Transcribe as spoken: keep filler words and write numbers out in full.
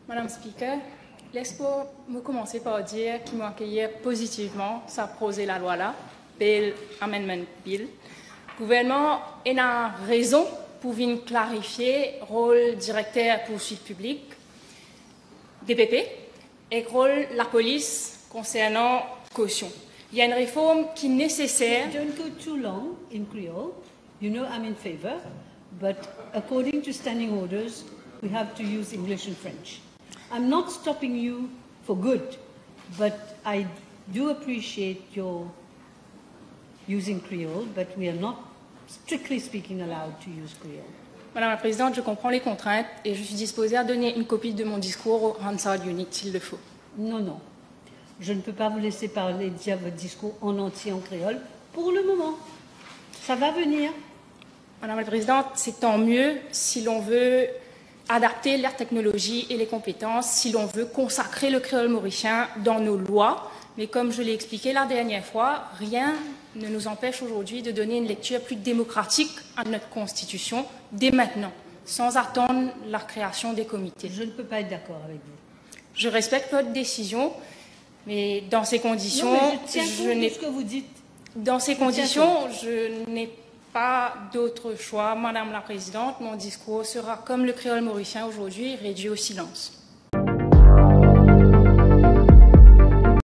Madame Speaker, les mo, mo koumans par dir ki mo akeyir pozitivman sa proze lalwa la, Bail Amendment Bill. Gouvernman ena rezon pou vinn klarifie rol direkter pourswit piblik, D P P, ek rol lapolis konsernan kosion. Li enn reform ki neseser. Don't go too long in Creole. You know I'm in favor, but according to standing orders, we have to use English and French. I'm not stopping you for good, but I do appreciate your using Creole, but we are not, strictly speaking, allowed to use Creole. Madame la Présidente, je comprends les contraintes et je suis disposée à donner une copie de mon discours au Hansard Unit s'il le faut. Non, non. Je ne peux pas vous laisser parler, dire votre discours en entier en créole pour le moment. Ça va venir. Madame la Présidente, c'est tant mieux si l'on veut adapter la technologie et les compétences, si l'on veut consacrer le créole mauricien dans nos lois. Mais comme je l'ai expliqué la dernière fois, rien ne nous empêche aujourd'hui de donner une lecture plus démocratique à notre Constitution dès maintenant, sans attendre la création des comités. Je ne peux pas être d'accord avec vous. Je respecte votre décision, mais dans ces conditions, non, mais je tiens compte de ce que vous dites. Dans ces conditions, je n'ai pas d'autre choix, Madame la Présidente. Mon discours sera, comme le créole mauricien aujourd'hui, réduit au silence.